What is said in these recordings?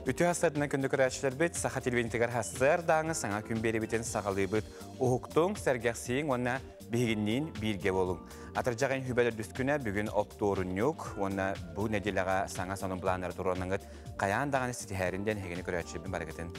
Үтүө сарсыарданан күндү көрөөччүлэрбит, Саха телевидениетигэр сарсыардааҥы саҥа күн биэриибитин саҕалыыбыт. Уһуктуҥ, сэргэхсийиҥ уонна биһигинниин бииргэ буолуҥ. Атырдьах ыйын хүбэл үрдүс күнэ бүгүн оптуорунньук уонна бу нэдиэлэҕэ саҥа сонун былааннары туруорнаҥыт хайаан даҕаны ситиһээрин диэн эһигини көрөөччүлэрбин барыгытын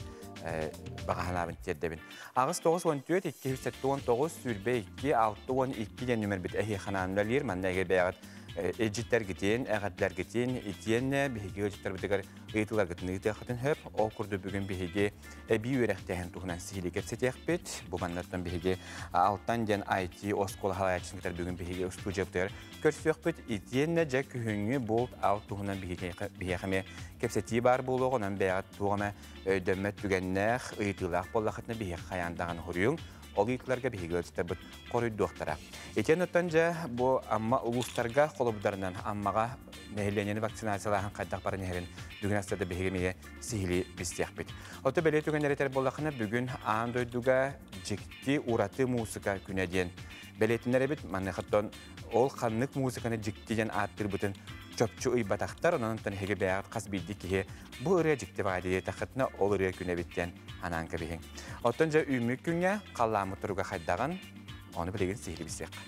баҕа санаабын тиэрдэбин. 8 94 279 22 62 диэн нүмербит эһиэхэ анаан үлэлиир. Манна эгэ бэйэҕит илдьиттэргитин, эҕэрдэлэргитин итиэннэ биһиги ыалдьыттарбытыгар ыйытыыларгытын ыытыаххытын сөп. Ол курдук бүгүн биһиги эбии үөрэхтээһин туһунан сиһилии кэпсэтиэхпит. Бу маннаттан биһиги Алтан диэн IT оскуола салайааччытын кытары бүгүн биһиги устуудьуйабытыгар көрсүөхпүт. Итиэннэ дьэ күһүҥҥү булт-алт туһунан биһиэхэ эмиэ кэпсэтии баар буолуоҕа. Онон бэйэҕит туох эмэ өйдөммөт түгэннээх, ыйытыылаах буоллаххытына биһиэхэ хайаан даҕаны суруйуҥ. Ол ыйытыыларга биһиги ыалдьыттарбыт хоруйдуохтара. Итиэн дьэ бу Амма улуустарга холобурдарынан Аммаҕа нэһилиэнньэни вакцинациялааһын хайдах баран иһэрин бүгүн астада биһиги эмиэ сиһилии билсиэхпит. Ото бэлиэ түгэннэри этэр буоллаххына, бүгүн аан дойдуга дьикти ураты музыка күнэ диэн бэлиэтинэр эбит. Маныхаттан ол ханнык музыканы дьикти диэн ааттыырбытын чопчу ыйбатахтар, онон эһиги бэйэҕит хас биирдии киһи бу ырыа дьикти баҕа диэтэххитинэ, ол ырыа күнэ эбит диэн анаан кэбиһиҥ. Оттон дьэ үүммүт күҥҥэ халлааммыт туруга хайдаҕын, ону билигин сиһилии билсиэххэ.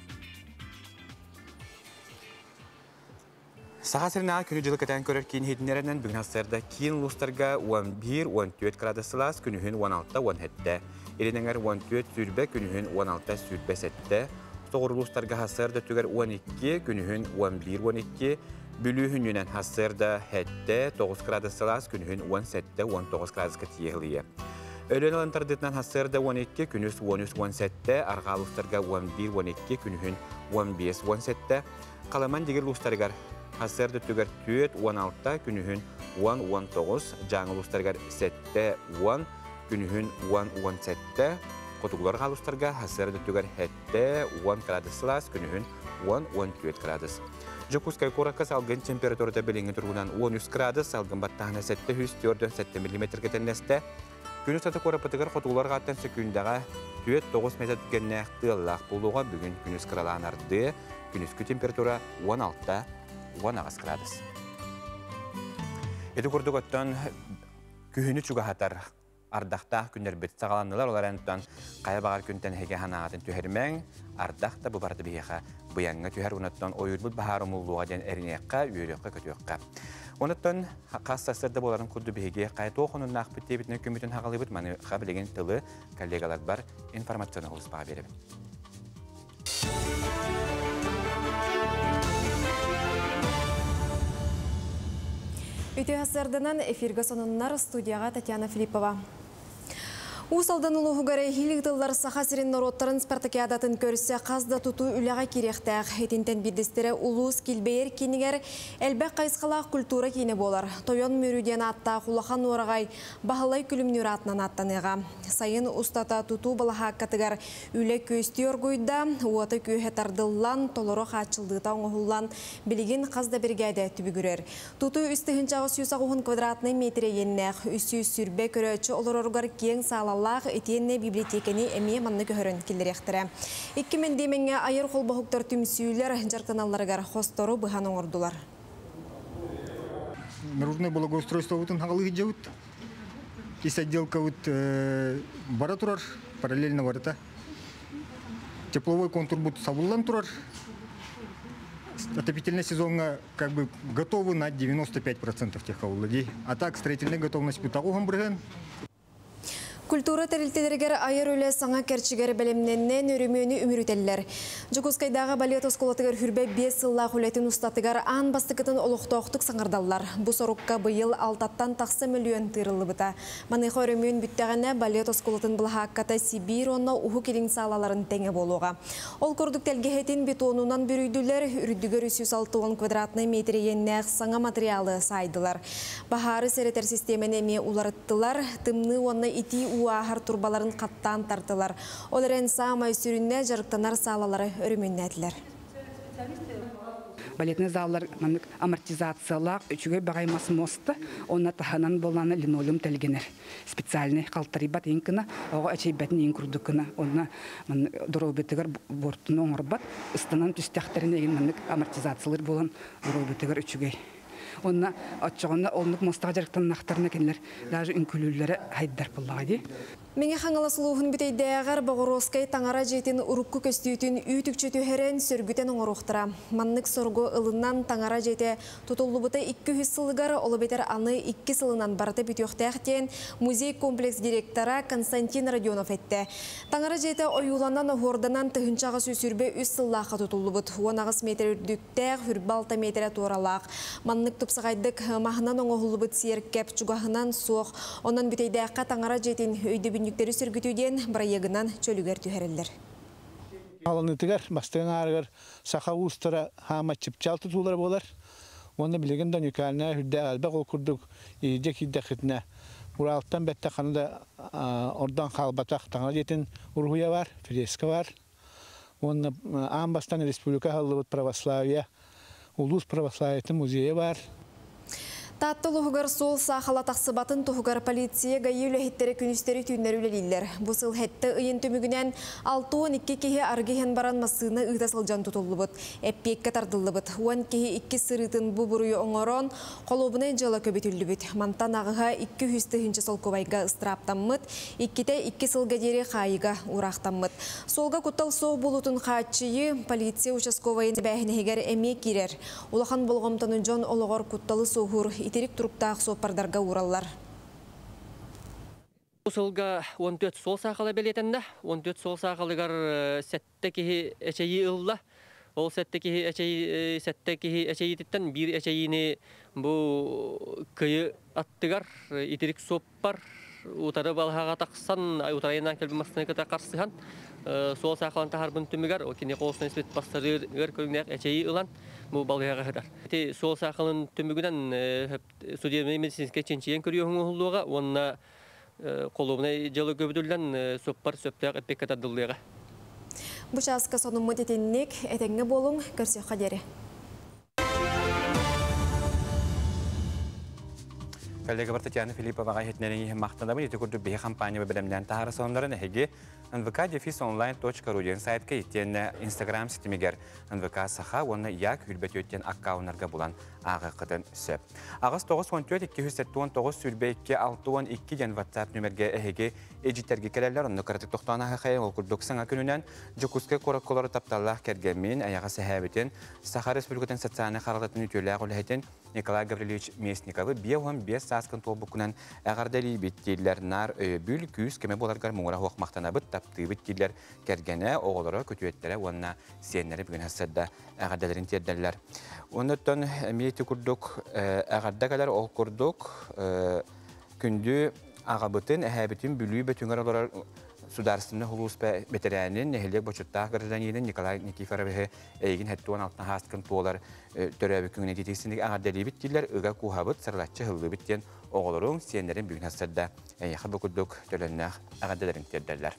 Саха сиринээҕи күнү-дьылы кэтээн көрөр киин иһитиннэрэринэн бүгүн сарсыарда киин улуустарга 11-14 градус сылаас, күнүһүн 16-17. Илин эҥэр 14-20, күнүһүн 16-27. Соҕуруу улуустарга сарсыарда өттүгэр 12, күнүһүн 11-12. Бүлүү сүнньүнэн сарсыарда 7-9 градус сылаас, күнүһүн 17-19 градуска тиийэ сылыйыа. Өлүөнэ ылан тардыытынан сарсыарда 12, күнүс 13-17, арҕаа улуустарга 11-12, күнүһүн 15-17. Халыма Индигир улуустарыгар сарсыарда өттүгэр 4-16, күнүһүн 10-19, Дьааҥы улуустарыгар 7-10, күнүһүн 10-17, хотугулар улуустарга сарсыарда өттүгэр 7-10 градус сылаас, күнүһүн 10-14 градус. Дьокуускай куоракка салгын температурата билиҥҥи туругунан 13 градус, салгын баттааһына 747 миллиметргэ тэҥнэстэ. Күн устата куораппытыгар хотугулар аттан сөкүүндэҕэ 4-9 метр түргэннээх тыаллаах буолуоҕа. Бүгүн күнүс кыралаан ардыа, күнүскү температура 16-18 градус. Ити курдук оттон күһүнү чугаһатар ардахтаах күннэрбит саҕаланнылар. Олар онтон хайа баҕар күнтэн эһиги санааҕытын түһэрмэҥ, ардах да бу барыта биһиэхэ быйаҥҥа түһэр, онуттан ойуурбут баһаар умуллуоҕа диэн эриниэххэ, үөрүөххэ, көтүөххэ. Онуттан хас сарсыарда буоларын курдук биһиги хайа туох онуннаахпыт диэбитинэн күммүтүн хаҕалыыбыт. Маныаха билигин тылы коллегаларбар информационный сулууспаҕа биэрэбин. Үтүө сарсыарданан, эфиргэ сонуннар, студияҕа Татьяна Филиппова. Уус Алдан улууһугар эһиил ыытыллар Саха сирин норуоттарын спартакиадатын көрсө хас да тутуу үлэҕэ киириэхтээх. Итинтэн биирдэстэрэ улуус килбэйэр киинигэр элбэх хайысхалаах культура киинэ буолар. Тойон Мүрү диэн ааттаах улахан уораҕай Баһылай Күлүмнүүр аатынан ааттаныаҕа. Сайын устата тутуу балаһааккатыгар үлэ күөстүү оргуйда, уота-күөһэ тардыллан, толору хааччыллыыта оҥоһуллан, билигин хас да биригээдэ түбүгүрэр. Тутуу 3800 квадратнай метр иэннээх, 320 көрөөччү олороругар киэҥ саалалаах итиэннэ библиотеканы эмиэ манна көһөрөн киллэриэхтэрэ. Икки мэндиэмэҥҥэ айар холбоһуктар, түмсүүлэр дьарыктаналларыгар хостору быһан оҥордулар. Наружное благоустройство хаҕалыы дьабыт. Ис отделкабыт бара турар, параллельно барыта. Тепловой контурбут сабыллан турар. Отопительный сезонга как бы готовы на 95% тех ди. А так строительная готовность 90%. Культура тэрилтэлэригэр айар үлэ саҥа кэрчигэр бэлэмнэнэн өрөмүөнү үмүрүтэллэр. Дьокуускайдааҕы балет оскуолатыгар 25 сыллаах үлэтин устатыгар аан бастакытын олохтоохтук саҥардаллар. Бу сорукка быйыл 6-тан тахса миллион тыырыллыбыта. Маныаха өрөмүөн бүттэҕинэ балет оскуолатын былаһаакката Сибиир уонна Уһук Илин саалаларын тэҥэ буолуоҕа. Ол курдук тэлгэһэтин бетонунан бүрүйдүлэр, үрдүгэр 360 квадратный метр иэннээх саҥа материалы саайдылар. Баһаары сэрэтэр систиэмэни эмиэ уларыттылар, тымныы уонна итии уу ааһар турбаларын хаттаан тартылар. Ол эрэн саамай сүрүнэ дьарыктанар саалалары өрөмүөннээтилэр. Балетный заллар маннык амортизациялаах, үчүгэй баҕайы мас муоста, онно таһынан буоллаана линолеум тэлгэнэр. Специальный халтарыйбат иҥкына, оҕо эчэйбэтин иҥ курдуккына, онно маннык доруобуйатыгар буортуну оҥорбот, ыстанан түстэхтэрин эгин маннык амортизациялар буолан доруобуйатыгар үчүгэй. Онна оччоҕуна оннук муостаҕа дьарыктаннахтарына кинилэр даже үҥкүүлүүллэрэ хайдар буоллаҕа дии. Мэҥэ Хаҥалас улууһун Бүтэйдээҕэр Боҕоруоскай таҥара дьиэтин урукку көстүүтүн үүт-үкчү түһэрэн, сөргүтэн оҥоруохтара. Маннык соругу ылынан таҥара дьиэтэ тутуллубута 200 сылыгар, ол эбэтэр аны 2 сылынан барыта бүтүөхтээх диэн музей комплекс директора Константин Родионов эттэ. Таҥара дьиэтэ ойууланан оһуорданан 1823 сыллаахха тутуллубут. 18 метр үрдүктээх, 26 метрэ туоралаах. Маннык тупсаҕайдык маһынан оҥоһуллубут сиэркэп чугаһынан суох. Онон Бүтэйдээххэ таҥара дьиэтин өйдөбүнньүктэри сөргүтүү диэн бырайыагынан чөлүгэр түһэрэллэр. Аланытыгар, бастыҥ аарыгар саха уустара хаама чыпчаал тутуулара буолар. Уонна билигин да уникальнай үрдээх элбэх ол курдук иирдьэ киирдэххитинэ Уралтан бэттэх ханна да ордон хаалбатах таҥара дьиэтин уруһуйа бар, фреска бар. Уонна аан бастаан республика аһыллыбыт православие, улуус православиетын музейа бар. Таатта улууһугар суол саахала тахсыбатын туһугар полиция ГАИ үлэһиттэрэ күнүстэри түүннэри үлэлииллэр. Бу сыл сэттэ ыйын түмүгүнэн 62 киһи арыгы иһэн баран массыына ыыта сылдьан тутуллубут. Эппиэккэ тардыллыбыт. 10 киһи иккис сырыытын бу буруйу оҥорон, холуобунай дьыала көбүтүллүбүт. Мантан аҕыһа 200 тыһыынча солкуобайга ыстырааптаммыт, иккитэ 2 сылга диэри хаайыыга уураахтаммыт. Суолга куттал суох буолуутун хааччыйыы полиция участковайын эбээһинэһигэр эмиэ киирэр. Улахан болҕомтону дьон олоҕор кутталы суоһуур итирик туруктаах суоппардарга уураллар. Бу сылга 14 суол саахала бэлиэтэннэ. 14 суол саахалыгар 7 киһи эчэйии ылла. Ол 7 киһи эчэйии 7 киһи эчэйиититтэн биир эчэйиини бу кыйы аттыгар итирик суоппар утары балаһаҕа тахсан утарайынан кэлбит массыына кытта харсыһан суол саахалын таһарбын түмүгэр кини холостон испит пассажир ыар көрүҥнээх эчэйии ылан бу балыыһаҕа сытар. Ити суол саахалын түмүгүнэн судебнай медицинскэй чинчийэн көрүөһүҥ оһуллуоҕа уонна холуобунай дьыала көбүтүллэн суоппар сөптөөх эппиэккэ тардыллыаҕа. Бу чааска сонуммут итинник, этэҥҥэ буолуҥ, көрсүөххэ диэри. Коллегабар Татьяна Филипповаҕа иһитиннэрин иһин махтанабын. Ити курдук биһи компания бэлэмнээн таһаара сонуннарын эһиги nvk-online.ru диэн сайтка итиэннэ Инстаграм ситимигэр НВК Саха уонна Як Хүрбэтүөт диэн аккауннарга булан ааҕыаххытын сөп. 8 94 279 22 62 диэн WhatsApp нүмергэ эһиги эдьиттэргэ кэлэллэр, онно кыратык тохтоон аһахай ол курдук саҥа күнүнэн Дьокуускай куоракка тапталлаах кэргэммин, эйэҕэс эһээбитин, Саха Республикатын социальнай харалтатын үтүөлээх үлэһитин Николай Гаврильевич Местниковы 55 сааскын туолбуккунан эҕэрдэлиибит дииллэр. Наар өйөбүл, күүс көмө буоларгар муҥура суох махтанабыт, таптыыбыт дииллэр кэргэнэ, оҕолоро, күтүөттэрэ уонна сиэннэрэ бүгүн сарсыарда эҕэрдэлэрин тиэрдэллэр. Оннуттан эмиэ ити курдук эҕэрдэ кэлэр, ол курдук күндү аҕабытын, эһээбитин Бүлүү Бөтүҥэр олорор судаарыстыбаннай сулууспа бэтэрээнин, нэһилиэк бочуоттаах гражданинын Николай Никифоровиһы эйигин 76 сааскын туолар төрөөбүт күҥҥүнэн итиитик эҕэрдэлиибит дииллэр, ыга кууһабыт, сырылаччы ыһыллыбыт диэн оҕолоруҥ, сиэннэрин бүгүн сарсыарда эйиэхэ бу курдук төлөннөөх эҕэрдэлэрин тиэрдэллэр.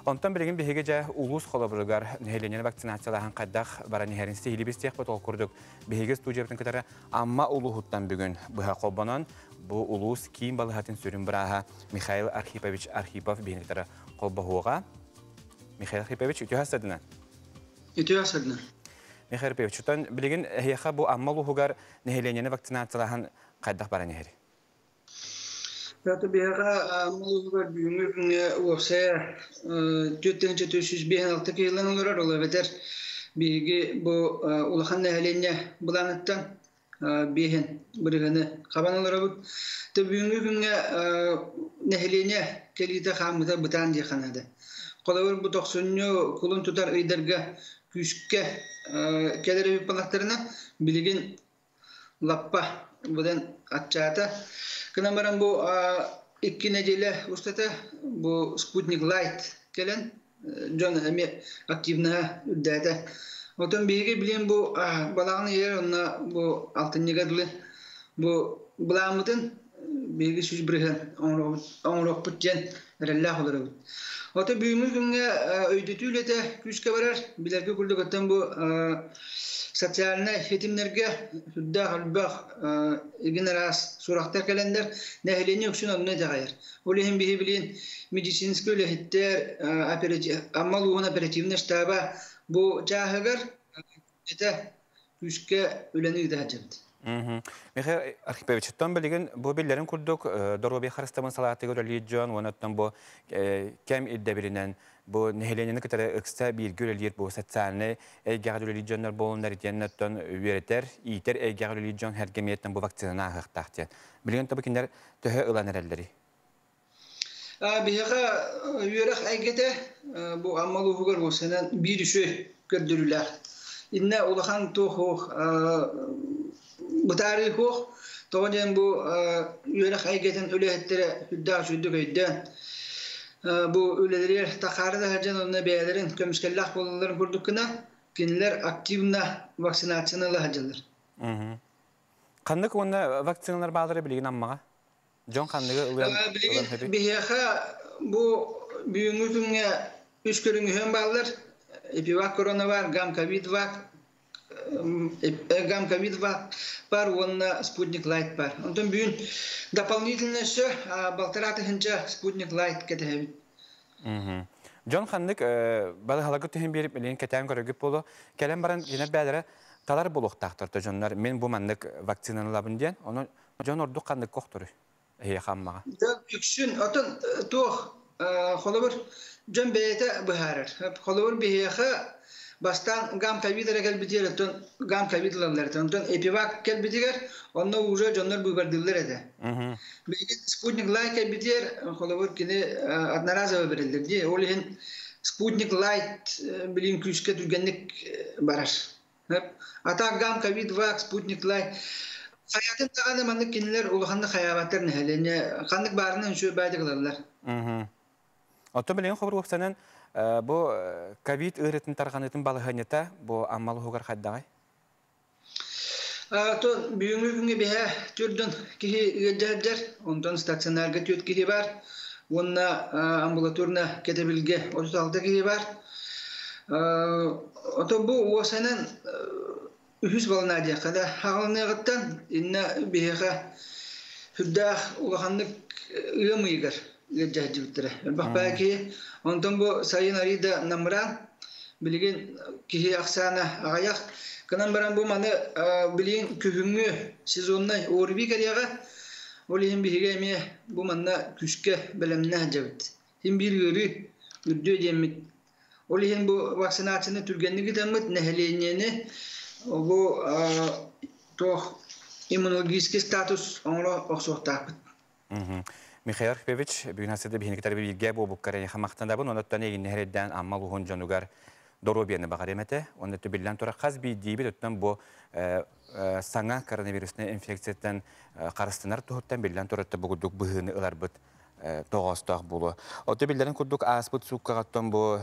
Онтон билигин биһиги дьэ улуус холобуругар нэһилиэнньэни вакцинациялааһын хайдах баран иһэрин сиһилии билсиэхпит. Ол курдук биһиги студиябытын кытары Амма улууһуттан бүгүн быһа холбонон бу улуус киин балыыһатын сүрүн бырааһа Михаил Архипович Архипов биһигини кытары холбоһуоҕа. Михаил Архипович, үтүө сарсыарданан. Үтүө сарсыарданан. Михаил Архипович, оттон билигин эһиэхэ бу Амма улууһугар нэһилиэнньэни вакцинациялааһын хайдах баран иһэр? Аты биһиэхэ Амма улууһугар бүгүҥҥү күҥҥэ уопсайа 4456 киһи олорор, ол эбэтэр биһиги бу улахан нэһилиэнньэ былааныттан 5 бырыһыаны хабан олоробут. Тэ бүгүҥҥү күҥҥэ нэһилиэнньэ кэлиитэ хаамыыта бытаан диэххэ наада. Холобур, бу тохсунньу, кулун тутар ыйдарга күүскэ кэлэр эбит буоллахтарына, билигин лаппа быдан аччаата. Гынан баран бу 2 нэдиэлэ устата бу Спутник Лайт кэлэн дьон эмиэ активныйа үрдээтэ. Оттон биһиги билигин бу балаҕан ыйыгар онно бу алтынньыга дылы бу былааммытын биһиги 100% оҥоруохпут диэн эрэллээх олоробут. Ото бүгүҥҥү күҥҥэ өйдөтүү үлэтэ күүскэ барар. Билэргэ курдук оттон бу социальнай ситимнэргэ сүрдээх элбэх игин араас сурахтар кэлэннэр нэһилиэнньэ үксүн онно итэҕэйэр. Ол иһин биһи билигин медицинскэй үлэһиттэр Амма улууһун оперативный штаба бу чааһыгар этэ күүскэ үлэни ыыта сылдьабыт. Михаил Архипович, оттон билигин бу биллэрин курдук доруобуйа харыстабын салаатыгар үлэлиир дьон уонна оттон бу кэм ирдэбилинэн бу нэһилиэнньэни кытары ыкса бииргэ үлэлиир бу социальнай эйгэҕэ үлэлиир дьоннор буолуннар итиэннэ оттон үөрэтэр, иитэр эйгэҕэ үлэлиир дьон эргэмиэттэн бу вакцинаны ааһыахтаах диэн. Билигин тобу кинилэр төһө ылан эрэллэрий? Биһиэхэ үөрэх эйгэтэ бу Амма улууһугар уопсайынан биир үчүгэй көрдөрүүлээх. Иннэ улахан туох бытаарыы суох. Тоҕо диэн бу үөрэх эйгэтин үлэһиттэрэ үрдээх үчүгэйдик өйдөөн бу үлэлэригэр тахаары да сылдьан уонна бэйэлэрин көмүскэллээх буолалларын курдук гына кинилэр активно вакцинацияны ыла сылдьаллар. Ханнык уонна вакциналар бааллара билигин Аммаҕа? Дьон ханныгы ылыан Билигин биһиэхэ бу бүгүҥҥү күҥҥэ үс көрүҥүһүн бааллар. Эпивак коронавар, гам-ковид-вак, гам-ковид-вак бар уонна спутник лайт бар. Онтон бүгүн дополнительно өссө балтараа тыһынча спутник лайт кэтэһэбит. Дьон ханнык балыһаларга түһэн биэрип билигин кэтээн көрөргүт буолуо. Кэлэн баран кинилэр бээлэрэ талар буолуохтаахтар дьоннор мин бу маннык вакцинаны ылабын диэн. Онон дьон ордук ханнык охторуй эһиэхэ Аммаҕа? Дьон үксүн отон туох холобур дьон бэйэтэ быһаарар. Холобур биһиэхэ бастаан гам ковид эрэ кэлбитигэр оттон гам ковид ылаллар этэ. Онтон эпивак кэлбитигэр онно уже дьоннор быыбардыыллар этэ. Билигин спутник лайт кэлбитигэр холобур кини одноразово бериллэр дии. Ол иһин спутник лайт билигин күүскэ түргэнник барар. А так гам ковид вак спутник лайт хайатын даҕаны маннык кинилэр улаханнык хайаабаттар нэһилиэнньэ ханнык баарынан үчүгэй баайдык ылаллар. Оттон билигин хобур уопсанан бу ковид ыарыытын тарҕаныытын балаһыанньата бу Амма улууһугар хайдаҕай? То бүгүҥҥү күҥҥэ биһэ түрдүн киһи ыалдьар, онтон стационарга түөрт киһи бар, уонна амбулаторно кэтэбилгэ 36 киһи бар. Ото бу уосанан үһүс волна диэххэ да хаҕылыныаҕыттан иннэ биһиэхэ сүрдээх улаханнык ыам ыйыгар ыалдьаһдьыбыттара. Элбэх баа киһи. Онтон бу сайын арыйда намыраан билигин киһи ахсаана аҕыйах. Гынан баран бу маны билигин күһүҥҥү сезоннай ОРВИ кэлиэҕэ. Ол иһин биһиги эмиэ бу манна күүскэ бэлэмнээх дьэбит. Син биир ыарыы үрдүө диэммит. Ол иһин бу вакцинацияны түргэнник ыытаммыт нэһилиэнньэни бу туох иммунологический статус оҥоро охсуохтаахпыт. Михаил Архипович, бүгүн асыда биһини кытары бииргэ буолбуккар эйиэхэ махтанабын. Онуттан эйигин эрэйдээн Амма улууһун дьонугар доруобуйаны баҕарыам этэ. Онно биллэн турар хас биирдиибит оттон бу саҥа коронавируснай инфекцияттан харыстанар туһуттан биллэн турар бу курдук быһыыны ыларбыт тоҕоостоох буолуо. Ото биллэрин курдук ааспыт сууккаҕаттан бу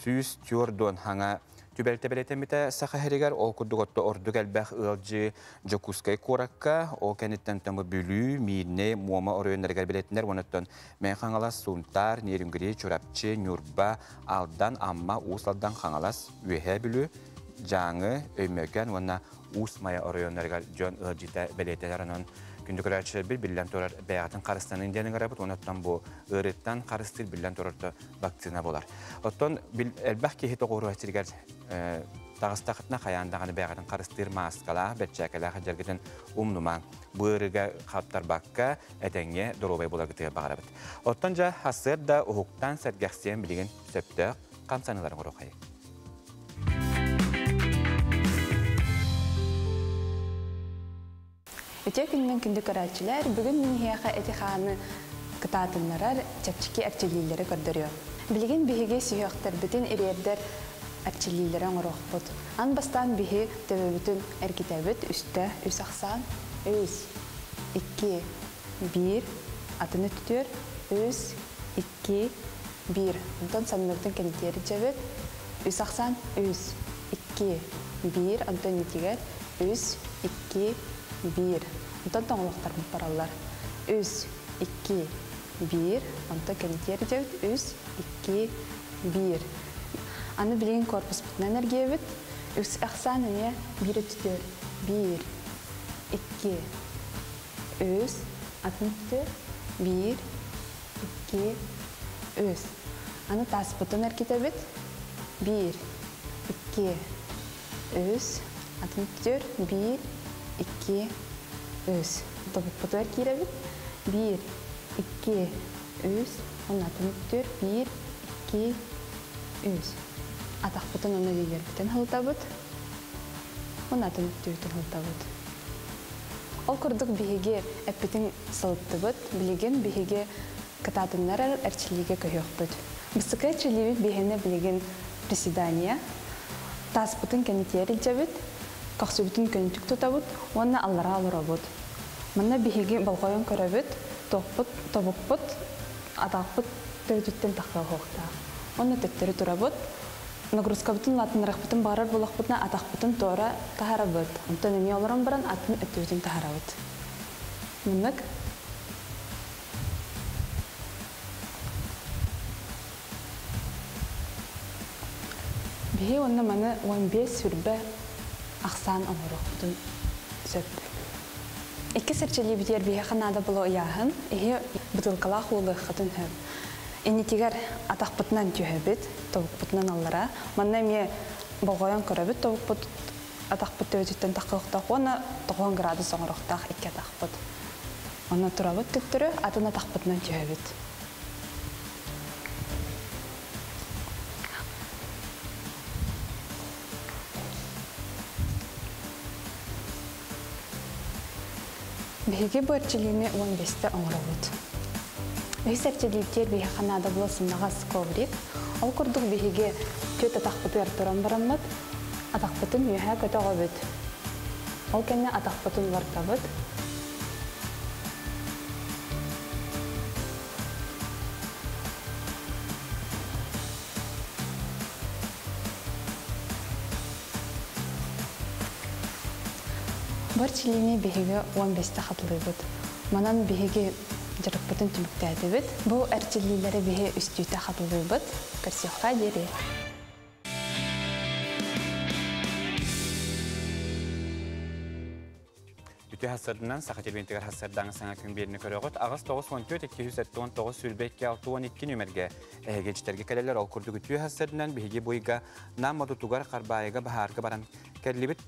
140 хаҥа түбэлтэ бэлиэтэммитэ Саха сиригэр, ол курдук отто ордук элбэх ыалдьыы Дьокуускай куоракка, ол кэнниттэн бу Бүлүү, Миирнэй, Муома оройуоннарыгар билэтинэр, онуттан Мэҥэ Хаҥалас, Сунтаар, Нерюнгри, Чурапчы, Ньурба, Алдан, Амма, Уус Алдан, Хаҥалас, Үөһээ Бүлүү, Дьааҥы, Өймөкөөн уонна Уус Майа оройуоннарыгар дьон ыалдьыта бэлиэтэнэр. Онон күндү көрөөччүлэрбит биллэн турар бэйэҕитин харыстанын диэн ыҥырабыт. Онуттан бу ыарыыттан харыстыыр биллэн турар вакцина буолар. Оттон элбэх киһи тоҕуоруһа сиригэр таҕыстахытына хайаан даҕаны бэйэҕитин харыстыыр мааскалаах, бэрчээкэлээх дьаргытын умнумаҥ. Бу ыарыыга хаптарбакка этэҥҥэ доруобай буоларгытыгар баҕарабыт. Оттон дьэ сарсыарда да уһуктан сэргэхсийэн билигин сөптөөх хамсаныыларын оҥоруоххайыҥ. Үтүө күнүнэн күндү көрөөччүлэр, бүгүн мин эһиэхэ эти-хааны кытаатыннарар чэпчэки эрчиллиилэри көрдөрүөм. Билигин биһиги сүһүөхтэрбитин ириэрдэр эрчиллиилэри оҥоруохпут. Аан бастаан биһи төбөбүтүн эргитэбит, үстэ, үс ахсаан, үс, икки, биир, атын өттүтүөр, үс, икки, биир. Онтон санныбытын кэнитиэр дьэбит, үс ахсаан, үс, икки, биир, онтон итигэр, үс, икки, биир. Онтон тоҥолохторбут бараллар. Үс, икки, биир, онтон кэнитиэр дьэбит, үс, икки, биир. Аны билигин корпуспутунан эргийэбит. Үс ахсаан эмиэ биир өттүтүөр. Биир, икки, үс, атын өттүтүөр, биир, икки, үс. Аны тааспытын эргитэбит. Биир, икки, үс, атын өттүтүөр, биир, 2, 3. Тобукпутугар киирэбит. 1, 2, 3. Онно түмүктүүр. 1, 2, 3. Атахпытын онно илиилэрбитин хылтабыт. Онно түмүктүүртүн хылтабыт. Ол курдук биһиги эппитин сылыттыбыт. Билигин биһиги кытаатыннарар эрчиллиигэ көһүөхпүт. Бысыкы эрчиллиибит биһиэнэ билигин приседание. Тааспытын кэнитиэр илдьэбит, көхсүбүтүн көнүтүк тутабыт уонна аллараа олоробут. Манна биһиги болҕойон көрөбүт, туохпут, тобукпут, атахпыт төрүтүттэн тахсыахтаах. Уонна төттөрү турабыт. Нагрузкабытын улаатыннарыахпытын баҕарар буоллахпытына атахпытын туора таһарабыт. Онтон эмиэ олорон баран атын өттүбүтүн таһарабыт. Маннык Биһи уонна маны 15 сүрбэ ахсаан оҥоруохпутун сөп. Иккис эрчиллиибитигэр биһиэхэ наада буолуо ыйааһын, иһи бытыылкалаах уулуоххытын сөп. Иннитигэр атахпытынан түһэбит, тобукпутунан аллара. Манна эмиэ болҕойон көрөбүт тобукпут атахпыт төбөтүттэн таххыахтаах уонна 90 градус оҥоруохтаах икки атахпыт. Онно турабыт төттөрү, атын атахпытынан түһэбит. Биһиги бу эрчиллиини 15-те оҥоробут. Үһүс эрчиллиитигэр биһиэхэ наада була сымнаҕас коврик. Ол курдук биһиги түөрт атахпытыгар туран бараммыт, атахпытын үөһэ көтөҕөбүт. Ол кэннэ атахпытын уларытабыт. Бар чилиини биһиги 15-те хатылыыбыт. Манан биһиги дьарыкпытын түмүктээтибит. Бу эрчиллиилэри биһи үстүүтэ хатылыыбыт. Көрсүөххэ диэри. Үтүө хассардынан Саха телевидениетигэр хассардаҥы саҥа күн биэрини көрөҕүт. Аҕыс 94 279 22 62 нүмергэ эһиги ичтэргэ кэлэлэр. Ол курдук үтүө хассардынан биһиги буйга Нам модутугар Харбаайыга баһаарга баран кэллибит.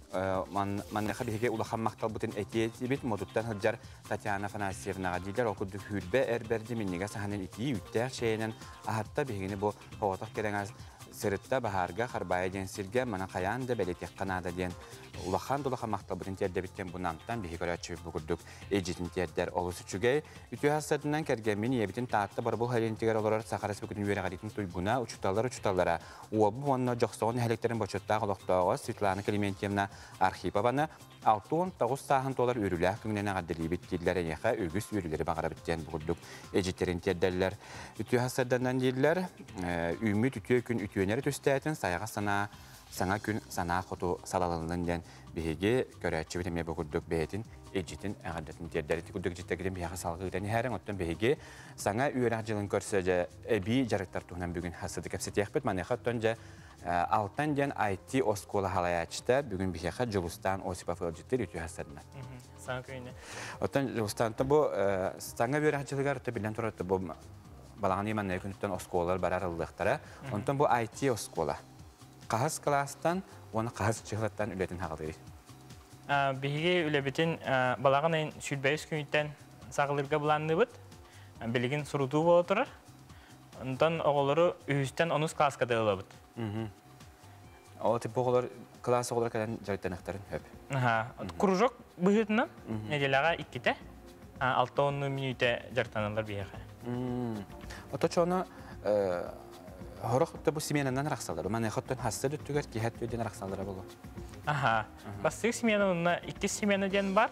Манныха биһиги улахан махталбытын этиэтибит. Модуттан сылдьар Татьяна Афанасьевнаҕа дииллэр. Ол курдук хүүрбэ эр бэрди минньигэс аһынан итии үүттээх чэйинэн аһатта биһигини бу оҕотох кэрэҥэ сырытта баһаарга Харбаайа диэн сиргэ мана хайаан да бэлиэтиэххэ наада диэн улахан дулахан махталбытын тиэрдэбиттэн бу Намтан биһи көрөөччүбүт бу курдук илдьитин тиэрдэр олус үчүгэй. Үтүө хассатынан кэргэммин ийэбитин Таатта Боробул Халентигэр олорор Саха Республикатын үөрэҕириитин туйгуна, учууталлар учууталлара, Уобу уонна Дьохсоҕон нэһилиэктэрин бочуоттаах олохтооҕо Светлана Климентьевна Архипованы 69 сааһын туолар үөрүүлээх күнүнэн эҕэрдэлиибит дииллэр эйиэхэ үгүс үөрүүлэри баҕарабыт диэн бу курдук эдьиттэрин тиэрдэллэр. Үтүө хассарданан дииллэр, үүммүт үтүө күн үтүөнэри түстээтин, сайаҕас санаа саҥа күн санаа хоту салалыннын диэн биһиги көрөөччүбүт эмиэ бу курдук бэйэтин илдьитин эҕэрдэтин тиэрдэр. Ити курдук дьиттэгитин биһиэхэ салҕыытан иһээриҥ. Оттон биһиги саҥа үөрэх дьылын көрсө дьэ эбии дьарыктар туһунан бүгүн хасыды кэпсэтиэхпит. Маныаха оттон дьэ Алтан диэн IT оскуола халайааччыта бүгүн биһиэхэ Дьулустаан Осипов ыалдьыттыыр үтүө хасарынан. Саҥа күнүнэ. Оттон Дьулустаантан бу саҥа үөрэх дьылыгар биллэн турар бу балаҕан ыйманнай күнүттэн оскуолалар барар ыллыахтара. Онтон бу IT оскуола хаһыс кылаастан уонна хаһыс чыһылаттан үлэтин хаҕалыыр? Биһиги үлэбитин балаҕан ыйын сүүрбэһис күнүттэн саҕалыырга былаанныыбыт. Билигин сурутуу буола турар. Онтон оҕолору үһүстэн онус кылааска да ылабыт. Ол типа оҕолор кылаас оҕолор кэлэн дьарыктаныахтарын сөп. Кружок быһыытынан неделяҕа иккитэ 6 мүнүүтэ дьарыктаналлар биһиэхэ. Оточону хорох бу сменанан арахсаллар. Маныаха оттон хасса өттүгэр киһи өттүгэр диэн арахсаллара болу. Аха. Бастык смена онно иккис смена диэн бар.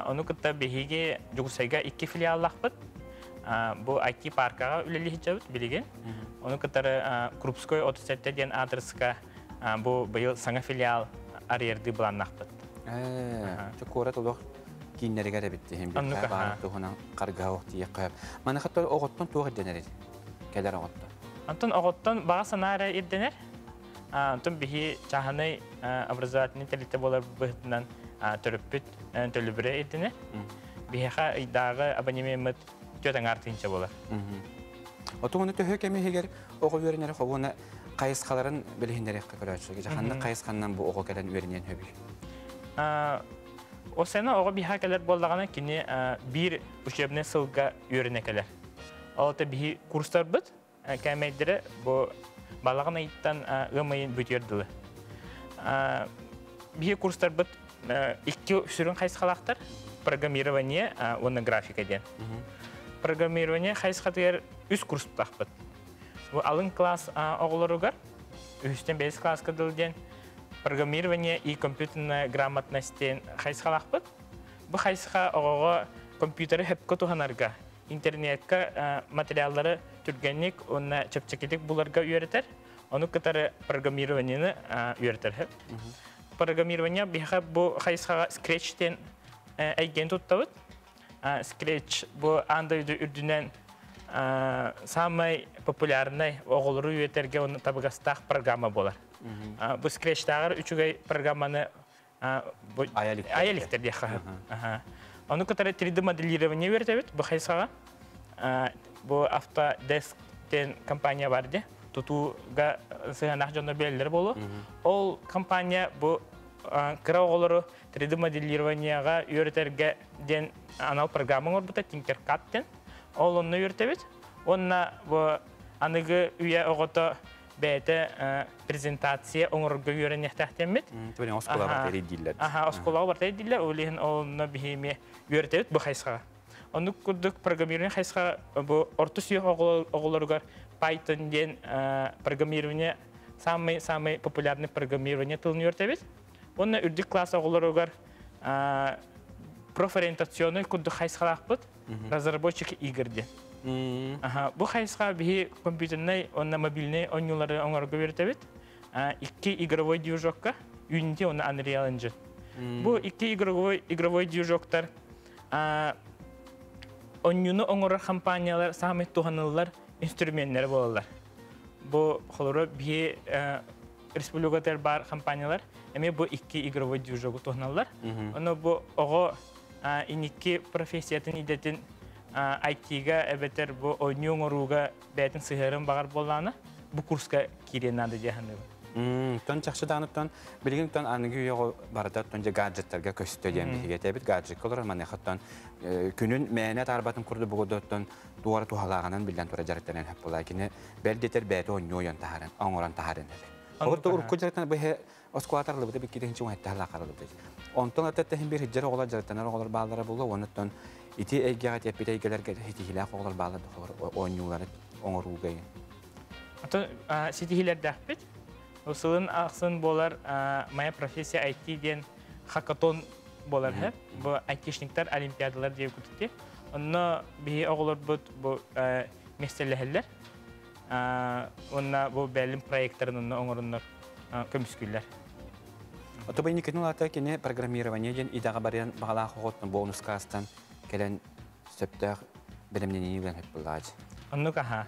Ону кытта биһиги Дьокуускайга икки филиаллаахпыт. Бу IT паркаҕа үлэлиһичэбит билигин. Ону кытары Крупской 37 диэн аадырыска бу быйыл саҥа филиал арыйардыы былааннаахпыт. Куорат олох кииннэригэр эбит диһин бир баар туһунан харгаһа ох тиийэххэ. Маныха оҕоттон туох ирдэнэр кэлэр оҕоттон? Онтон оҕоттон баҕа санаа эрэ ирдэнэр. Онтон биһи чааһынай образовательный тэрилтэ буолар быһыытынан төрөппүт төлөбүрэ ирдэнэр. Биһиэхэ ыйдааҕы абонемеммыт түөрт аҥаар тыһыынча буолар. Отугуну төһө кэм иһигэр оҕо үөрэнэр хобуна хайысхаларын билиһиннэриэххэ көрөөччүлэргэ ханнык хайысханнан бу оҕо кэлэн үөрэниэн сөбүй? Осена оҕо биһа кэлэр буоллаҕына кини биир учебный сылга үөрэнэ кэлэр. Ол та биһи курстарбыт кээмэйдэрэ бу балаҕан ыйыттан ыам ыйын бүтүөр дылы. Биһи курстарбыт икки сүрүн хайысхалаахтар программирование уонна графика диэн. Программирование хайысхатыгар үс курстаахпыт. Бу алын класс оҕолоругар үһүстэн бэс класска дыл диэн программирование и компьютерная грамотность диэн хайысхалаахпыт. Бу хайысха оҕоҕо компьютеры хөпкө туһанарга, интернетка материаллары түргэнник уонна чэпчэкитик буларга үөрэтэр. Ону кытары программированиены үөрэтэр. Программирование биһиэхэ бу хайысхаҕа Scratch диэн эйгэни туттабыт. Scratch бу аан дойду үрдүнэн самай популярнай оҕолору үөрэтэргэ уонна табыгастаах программа буолар. Бу Scratch-тааҕар үчүгэй программаны айа иликтэр диэххэ. Ону кытары 3D моделирование үөрэтэбит бу хайысхаҕа. Бу Autodesk диэн компания бар дии. Тутууга сыһыаннаах дьоннор билэллэр буолуо. Ол компания бу кыра оҕолору 3D моделированияҕа үөрэтэргэ диэн анал программа оҥорбута Tinkercad диэн. Ол онно үөрэтэбит. Уонна бу аныгы үйэ оҕото бэйэтэ презентация оҥорорго үөрэниэхтээхтэммит. Түбэни оскуолаҕа барта дииллэр. Аха, оскуолаҕа барта дииллэр. Ол иһин онно биһиэми үөрэтэбит бу хайысхаҕа. Оннук курдук программирование хайысха бу орто сүһүөх оҕолоругар Python диэн программирование самый самый популярный программирование тылын үөрэтэбит. Уонна үрдүк класс оҕолоругар профориентационный курдук хайысхалаахпыт разработчик игр диэн. Аха, бу хайысха биһи компьютернай уонна мобильнай оонньуулары оҥорорго үөрэтэбит. Икки игровой движокка Unity уонна Unreal Engine. Бу икки игровой игровой движоктар оонньууну оҥорор компаниялар саамай туһаныллар инструменнэрэ буолаллар. Бу холоро биһи республикатар бар компаниялар эмиэ бу икки игровой движогу туһаналлар. Ону бу оҕо инникки профессиятын идэтин IT-га эбэтэр бу оонньуу оҥорууга бэйэтин сыһыарын баҕар буоллаҕына бу курска киириэн наада дии саныыбын. Тон чахчы даҕаныттан билигин тон аныгы үйэҕэ барыта тон дьэ гаджеттарга көстө диэн биһиги этэбит гаджекка олорор маныаха күнүн мээнэ таарбатын курдук бугудоттон туора туһалааҕынан биллэн тура дьарыктанан хөп буолаа кини бэл диэтэр бэйэтэ оонньуу ойон таһааран оҥорон таһааран эбит. Олор урукку дьарыктан быһа оскуолатар ылыбыта биккитин чуҥ эттэһэ лаахарылыбыт. Онтон аттаттаһын бир хиджер оҕолор дьарыктанар оҕолор бааллара буолла онуттан ити эйгэҕэ тиэппит эйгэлэргэ ситиһиилээх оҕолор бааллар оонньуулары оҥорууга. Атын ситиһиилэрдээхпит. Сылын ахсын буолар «Моя профессия IT» диэн хакатон буолар һэ. Бу айтишниктар олимпиадалар диye кутути. Онно биһи оҕолорбут бу миэстэлэһэллэр. Онна бу бэлим проекттарын онно оҥоруннар көмүскүүллэр. Ото бу инникитин улаата кини программирование диэн идэҕэ барыан баҕалаах оҕоттон бонус каастан кэлэн сөптөөх бэлэмнэниини ылан сөп буоллаҕа. Оннук аха.